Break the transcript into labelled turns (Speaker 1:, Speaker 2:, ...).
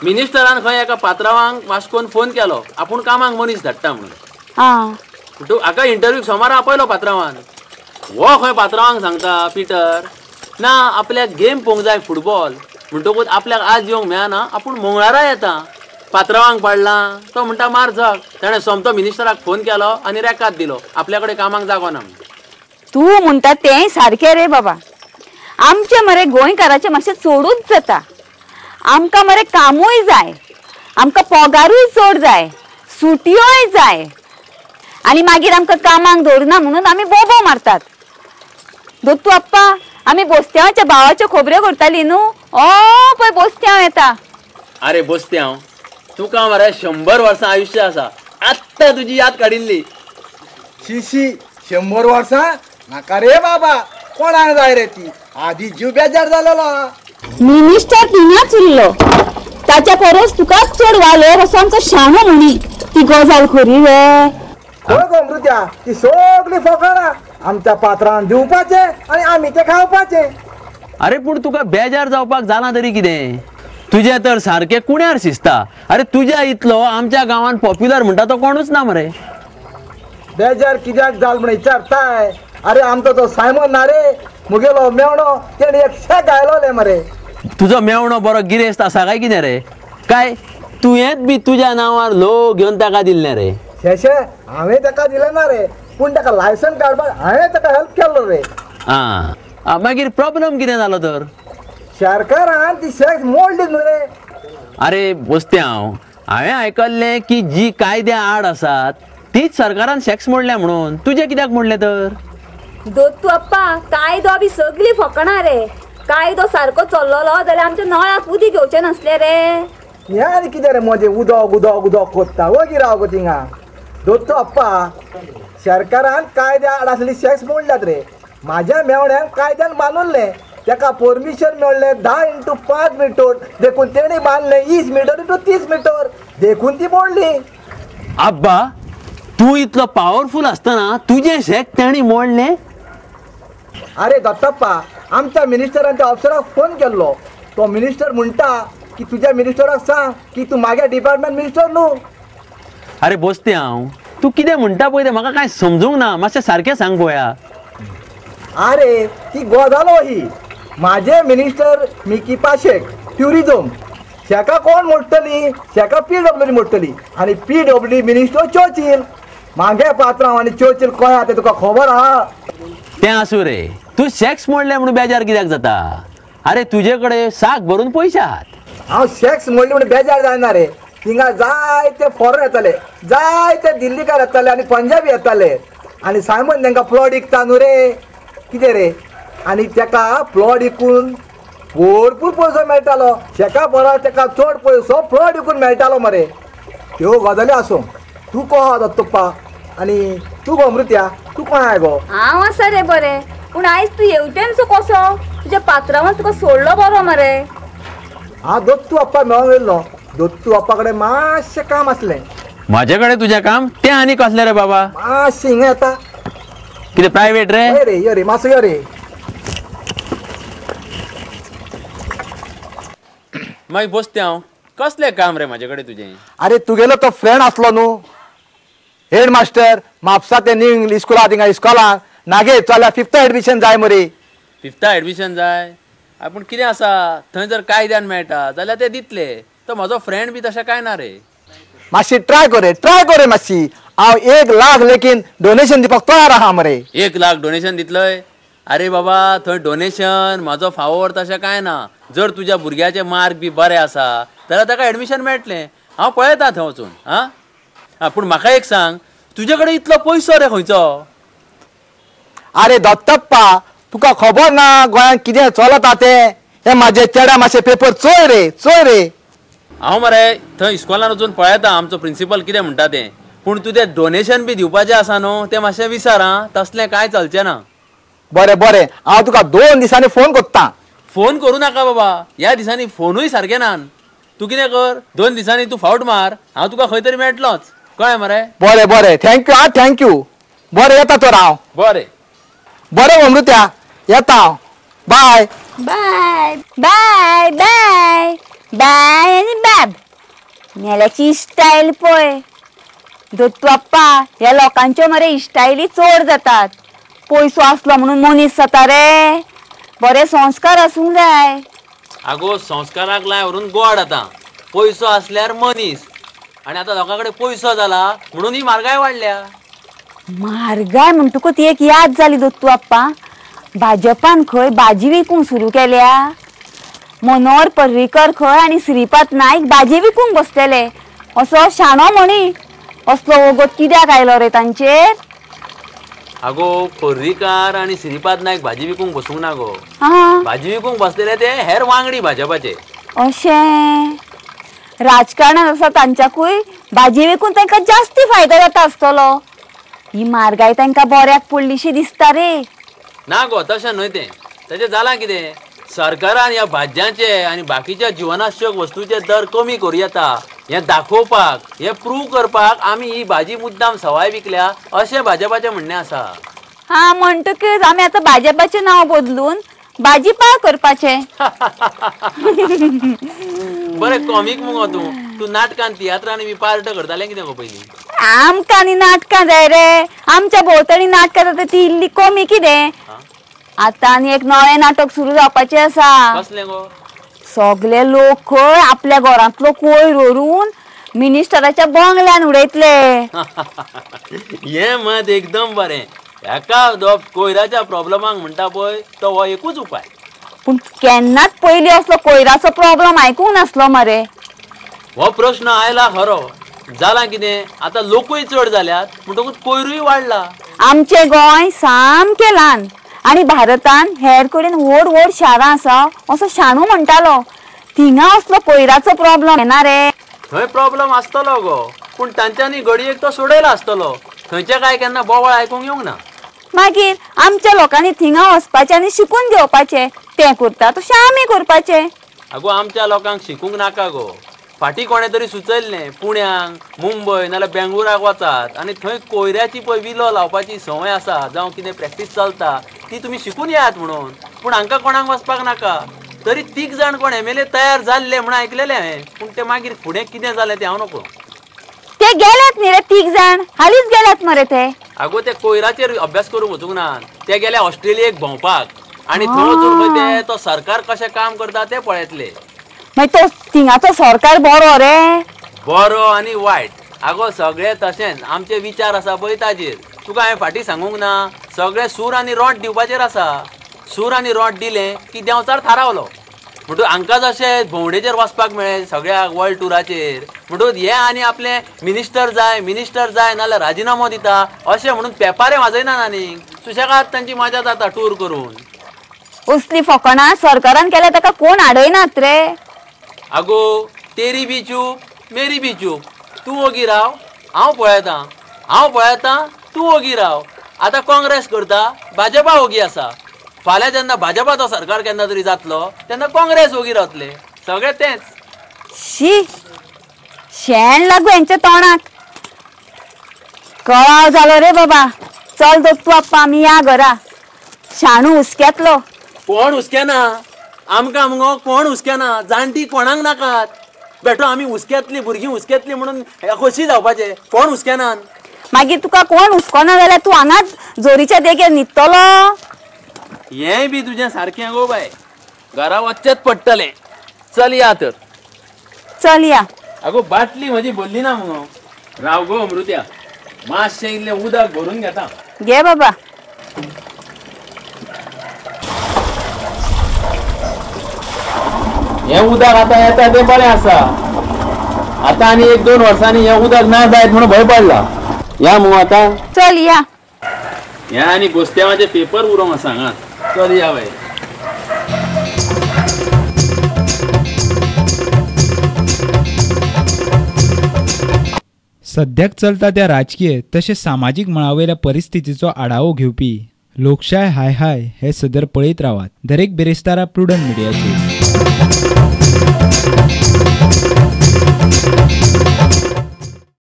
Speaker 1: मिनिस्टरान खंय एका पात्रावांक वास्कोन फोन केलो आपूण कामाक मनीस धाडटा म्हणून. तूं हाका इंटरव्यू सोमारा आपयलो पात्रावान. हो खंय पात्रावांक सांगता पिटर ना आपल्याक गेम पळोवंक जाय फुटबॉल म्हणटकूच आपल्याक आज येवंक मेळना आपूण मंगळारा येता. पात्रावांक पाडला तो म्हणटा मार झक. ताणें सोमतो मिनिस्टराक फोन केलो आनी रेकाद दिलो आपल्या कडेन कामाक जागो ना.
Speaker 2: तूं म्हणटा तें सारकें रे बाबा. आमचे मरे गोंयकाराचें मातशें चडूच जाता. आमकां मरे कामूय जाय, आमकां पगारूय चड जाय, सुटयोय जाय आनी मागीर आमकां कामाक दवरिना म्हणून आमी बोबो मारतात. दत्तू आप्पा आमी बोस्त्यांवाच्या भावाच्यो खबऱ्यो करताली न्हू. ओ पळय बोस्त्यांव येता.
Speaker 1: अरे बोस्त्यांव तुका मरे 100 वर्सां आयुश्य आसा. आत्तां तुजी याद काडिल्ली.
Speaker 3: शी शी 100 वर्सां नाका रे बाबा, कोणाक जाय रे ती. आदी जीव बेजार जालेलो.
Speaker 2: मिनिस्टर थिंगाच उरलो ताच्या परस तुकाच चड वालोर असो आमचो शाणो म्हणी. ती गजाल खरी रे?
Speaker 3: खंय गो अमृत्या, ती सगळी फकाणां. आमच्या पात्रान दिवपाचे आनी आमी ते खावपाचे.
Speaker 1: अरे पूण तुका बेजार जावपाक जालां तरी कितें? तुजें तर सारकें कुण्यार शिजता. अरे तुज्या इतलो आमच्या गांवान पॉप्युलर म्हणटा तो कोणूच ना मरे.
Speaker 3: बेजार कित्याक जाल म्हण विचारताय? अरे आमचो तो सायमन ना रे मुगेलो मेवणो, तेणे एक शेक घायलोले मरे.
Speaker 1: तुजो मेवणो बरो गिरेस्त आसा काय कितें रे? काय तुवेंच बी तुज्या नांवार लोक घेवन ताका दिल्लें रे?
Speaker 3: शेशे हांवें ताका दिलें ना रे, पूण ताका लायसन काडपाक हांवें ताका हेल्प केल्लो रे.
Speaker 1: आं मागीर प्रॉब्लम कितें जालो तर?
Speaker 3: सरकारान ती शॅक्स मोडली न्हू रे.
Speaker 1: अरे बोस्त्यांव हांवें आयकल्लें की जी कायद्या आड आसात तीच सरकारान शॅक्स मोडल्या म्हणून. तुजें कित्याक मोडलें तर?
Speaker 2: दत्तू आप्पा कायदो बी सगळी फकणां रे. कायदो सारको चल्लोलो जाल्यार आमच्या नळाक उदीक घेवचें नासलें रे.
Speaker 3: हें आनी कितें रे म्हजें उदक उदक उदक कोत्ता वगी राव गो थिंगा. दत्तू आप्पा सरकारान कायद्या आड आसली शॅक्स मोडल्यात रे. म्हाज्या मेवण्यान कायद्यान बांदुल्लें, ताका परमिशन मेळ्ळें 10 इंटू 5 मिटर, देखून तेणी बांदलें 20 मिटर इंटू 30 मिटर, देखून ती मोडली.
Speaker 1: आब्बा तूं इतलो पावरफूल आसतना तुजें शॅक तेणी मोडलें?
Speaker 3: अरे दत्तप्पा आमच्या मिनिस्टरान त्या ऑफिसराक फोन केल्लो. तो मिनिस्टर म्हणटा की तुज्या मिनिस्टराक सांग की तूं म्हागे डिपार्टमेंट मिनिस्टर न्हू.
Speaker 1: अरे बोस्त्यांव तूं कितें म्हणटा पळय तें म्हाका कांय समजूंक ना. मातशें सारकें सांग पळोवया.
Speaker 3: अरे ती गजाल ही. म्हाजे मिनिस्टर मिकी पाशेक ट्युरिजम, शेका कोण मोडटली? शेका PWD मोडटली आनी PWD minister Churchill. म्हागे पात्रांव आनी चर्चील कोण तें तुका खबर आहा?
Speaker 1: तें आसूं रे, तूं शॅक्स मोडलें म्हणून बेजार कित्याक जाता? अरे तुजे कडेन साक भरून पयशे आहात.
Speaker 3: हांव शॅक्स मोडली म्हणून बेजार जायना रे. थिंगा जायते फॉरेन येताले, जायते दिल्लीकार येताले आनी पंजाबी येताले आनी सायमन तांकां प्लॉट विकता न्हू रे. कितें रे? आनी ताका प्लॉट विकून भरपूर पयसो मेळटालो. शेका परस ताका चड पयसो प्लॉट विकून मेळटालो मरे. त्यो गजाली आसूं. तूं कोण आहा दत्तप्पा आनी तूं गो अमृत्या, तूं कोण आहाय गो?
Speaker 2: हांव आसा रे बरें, पूण आयज तूं येवटेनसो कसो? तुज्या पात्रावान तुका सोडलो बरो मरे.
Speaker 3: हांव दत्तू आप्पा मेळोंक येयल्लो. दत्तू आप्पा कडेन मातशें काम आसलें.
Speaker 1: म्हाजे कडेन तुजें काम? तें आनी कसलें रे बाबा?
Speaker 3: मातशें हिंगा येता.
Speaker 1: कितें प्रायवेट रे?
Speaker 3: यो रे यो रे मातसो यो रे.
Speaker 1: मागीर बोस्त्यांव कसलें काम रे म्हाजे कडेन तुजें?
Speaker 3: अरे तुगेलो तो फ्रेंड आसलो न्हू हेड मास्टर म्हापसा ते न्यू इंग्लीश स्कुला थिंगा इस्कॉलाक नागे चल्या 5th admission जाय मरे.
Speaker 1: 5th admission जाय? पूण कितें आसा थंय जर कायद्यान मेळटा जाल्यार ते दितले. तो म्हाजो फ्रेंड बी तशें कांय ना रे.
Speaker 3: मातशी ट्राय कर रे, ट्राय कर रे मातशी. हांव 1 लाख लेगीन डोनेशन दिवपाक तयार आहा मरे.
Speaker 1: 1 लाख डोनेशन दितलय? अरे बाबा थंय डोनेशन म्हाजो फावोर तशें कांय ना. जर तुज्या भुरग्याचे मार्क बी बरे आसा जाल्यार ताका एडमिशन मेळटलें. हांव पळयता थंय वचून. आं पूण म्हाका एक सांग, तुजे कडेन इतलो पयसो रे खंयचो?
Speaker 3: अरे दत्तप्पा तुका खबर ना गोंयांत कितें चलता तें? हे म्हाजे चेड्या मातशे पेपर चोय रे, चोय रे.
Speaker 1: हांव मरे थंय इस्कॉलान वचून पळयता आमचो प्रिंसिपल कितें म्हणटा तें. पूण तुजें डोनेशन बी दिवपाचें आसा न्हू तें मातशें विसर. आं तसलें कांय चलचें ना.
Speaker 3: बरें बरें हांव तुका 2 दिसांनी फोन करता.
Speaker 1: फोन करूं नाका बाबा, ह्या दिसांनी फोनूय सारके ना. तूं कितें कर, 2 दिसांनी तूं फावट मार, हांव तुका खंय तरी मेळटलोच. कळ्ळें मरे?
Speaker 3: बरें बरें thank you. आं thank you. बरें येता तर हांव.
Speaker 1: बरें
Speaker 3: बरें अमृत्या येता हांव. बाय
Speaker 2: बाय बाय बाय. बाय आनी बाब मेल्याची स्टायल पळय. दत्तू आप्पा ह्या लोकांच्यो मरे इश्टायली चड जातात. पयसो आसलो म्हणून मनीस जाता रे? बरे संस्कार आसूंक जाय.
Speaker 1: आगो संस्काराक लाय व्हरून गोड आतां. पयसो आसल्यार मनीस, आनी आतां लोकां कडेन पयसो जाला म्हणून ही म्हारगाय वाडल्या.
Speaker 2: म्हारगाय म्हणटकूच ती एक याद जाली दत्तू आप्पा, भाजपान खंय भाजी विकूंक सुरू केल्या. मनोहर पर्रीकर खंय आनी श्रीपाद नायक भाजी विकूंक बसलेले. असो शाणो म्हणी असलो वगत कित्याक आयलो रे तांचेर?
Speaker 1: आगो पर्रीकार आनी श्रीपाद नायक भाजी विकूंक बसूंक ना गो. भाजी विकूंक बसलेले ते हेर वांगडी भाजपाचे.
Speaker 2: अशें राजकारणान आसा तांच्याकूय भाजी विकून तांकां जास्ती फायदो जाता आसतलो. ही म्हारगाय तांकां बऱ्याक पडलीशी दिसता रे.
Speaker 1: ना गो तशें न्हय तें. तेजें जालां कितें, सरकारान ह्या भाजयांचे आनी बाकीच्या जिवनाश्यक वस्तूचे दर कमी करूं येता हें दाखोवपाक, हें प्रूव करपाक आमी ही भाजी मुद्दाम सवाय विकल्या अशें भाजपाचें म्हणणें आसा.
Speaker 2: हा म्हणटकच आमी आतां भाजपाचें नांव बदलून भाजी पाव करपाचें.
Speaker 1: बरें कॉमीक मुगो तूं. तूं नाटकान तियात्रान बी पार्ट करतालें कितें गो पयलीं?
Speaker 2: आमकां आनी नाटकां जाय रे? आमच्या भोंवतणी नाटकां जाता ती इल्ली कमी कितें. आतां आनी एक नवें नाटक सुरू जावपाचें आसा.
Speaker 1: कसलें गो?
Speaker 2: सगळे लोक खंय आपल्या घरांतलो कोयर व्हरून मिनिस्टराच्या बंगल्यान उडयतले.
Speaker 1: हें मत एकदम बरें. हेका कोयराच्या प्रॉब्लमाक म्हणटा पळय तो हो एकूच उपाय.
Speaker 2: पूण केन्नाच पयलीं असलो कोयराचो प्रॉब्लम आयकूंक नासलो मरे.
Speaker 1: हो प्रश्न आयला खरो. जालां कितें आतां लोकूय चड जाल्यात म्हणटकूच कोयरूय वाडला.
Speaker 2: आमचें गोंय सामकें ल्हान आनी भारतान हेर कडेन व्हड व्हड शारां आसा असो शाणू म्हणटालो. थिंगा असलो कोयराचो प्रॉब्लम येना रे.
Speaker 1: थंय प्रॉब्लम आसतलो गो, पूण तांच्यांनी घडयेक तो सोडयला आसतलो. थंयचे काय केन्ना बोवाळ आयकूंक येवंक ना.
Speaker 2: मागीर आमच्या लोकांनी थिंगा वचपाचें आनी शिकून घेवपाचें. तें करता तशें आमी करपाचें.
Speaker 1: आगो आमच्या लोकांक शिकूंक नाका गो. फाटीं कोणें तरी सुचयल्लें पुण्याक, मुंबय नाल्यार बेंगळुराक वचात आनी थंय कोयऱ्याची पळय विलो लावपाची संवय आसा जावं कितें प्रॅक्टीस चलता ती तुमी शिकून येयात म्हणून. पूण हांकां कोणाक वचपाक नाका. तरी तीग जाण कोण एमएलए तयार जाल्ले म्हणून आयकलेलें हांवें, पूण ते मागीर फुडें कितें जालें तें हांव नको.
Speaker 2: ते गेल्यात न्ही रे तीग जाण, हालींच गेल्यात मरे ते.
Speaker 1: आगो ते कोयराचेर अभ्यास करूंक वचूंक ना, ते गेले ऑस्ट्रेलियेक भोंवपाक आनी थंय वचून खंय ते तो सरकार कशें काम करता ते पळयतले.
Speaker 2: मागीर तो थिंगाचो सरकार बरो रे?
Speaker 1: बरो आनी वायट आगो सगळें तशेंच. आमचे विचार आसा पळय ताजेर. तुका हांवें फाटीं सांगूंक ना, सगळें सूर आनी रोट दिवपाचेर आसा. सूर आनी रोट दिलें की देंवचार थारावलो. म्हणटूच हांकां जशें भोंवडेचेर वचपाक मेळ्ळें सगळ्या वर्ल्ड टुराचेर, म्हणटूच हे आनी आपले मिनिस्टर जाय मिनिस्टर जाय नाल्यार राजिनामो दिता अशें म्हणून पेपारे वाजयनात आनीक. सुशेगाद तांची मजा जाता टूर करून.
Speaker 2: असली फकाणां सरकारान केल्या ताका कोण आडयनात रे.
Speaker 1: आगो तेरी बी चूप मेरी बी चूप. तूं ओगी राव हांव पळयतां, हांव पळयतां तूं ओगी राव. आतां काँग्रेस करता, भाजपा ओगी आसा. फाल्यां जेन्ना भाजपाचो सरकार केन्ना तरी जातलो तेन्ना काँग्रेस ओगी रावतले. सगळें तेंच.
Speaker 2: शी शेण लागू हेंच्या तोंडाक. कळाव जालो रे बाबा. चल दत्तू आप्पा आमी या घरा. शाणू हुसक्यांतलो.
Speaker 1: कोण हुसक्याना आमकां मुगो, कोण हुसक्याना. जाणटी कोणाक नाकात बेठो. आमी हुसक्यांतली भुरगीं हुसक्यांतली म्हणून खोशी जावपाचें. कोण हुसक्यानात.
Speaker 2: मागीर तुका कोण हुसकोना जाल्यार तूं हांगाच जोरीच्या देगेर न्हिदतलो.
Speaker 1: हेंय बी तुजें सारकें गो बाय. घरा वचचेंच पडटलें. चल या तर.
Speaker 2: चल या.
Speaker 1: आगो बाटली म्हजी भरली ना मुगो. राव गो अमृत्या, मातशें इल्लें उदक भरून घेता.
Speaker 2: घे बाबा.
Speaker 1: हें उदक आतां येता तें बरें आसा. आतां आनी एक दोन वर्सांनी हें उदक ना जायत म्हणून भंय पडला. या मुगो आतां.
Speaker 2: चल या.
Speaker 1: हें आनी गोस्तेवाचे पेपर उरोंक आसा हांगा. चल या बाय.
Speaker 4: सद्याक चलता त्या राजकीय तशेंच सामाजीक मळावयल्या परिस्थितीचो आढावो घेवपी लोकशाय हाय हाय हे सदर पळयत रावात दरेक बिरेस्तारा प्रुडंट मिडियाचेर.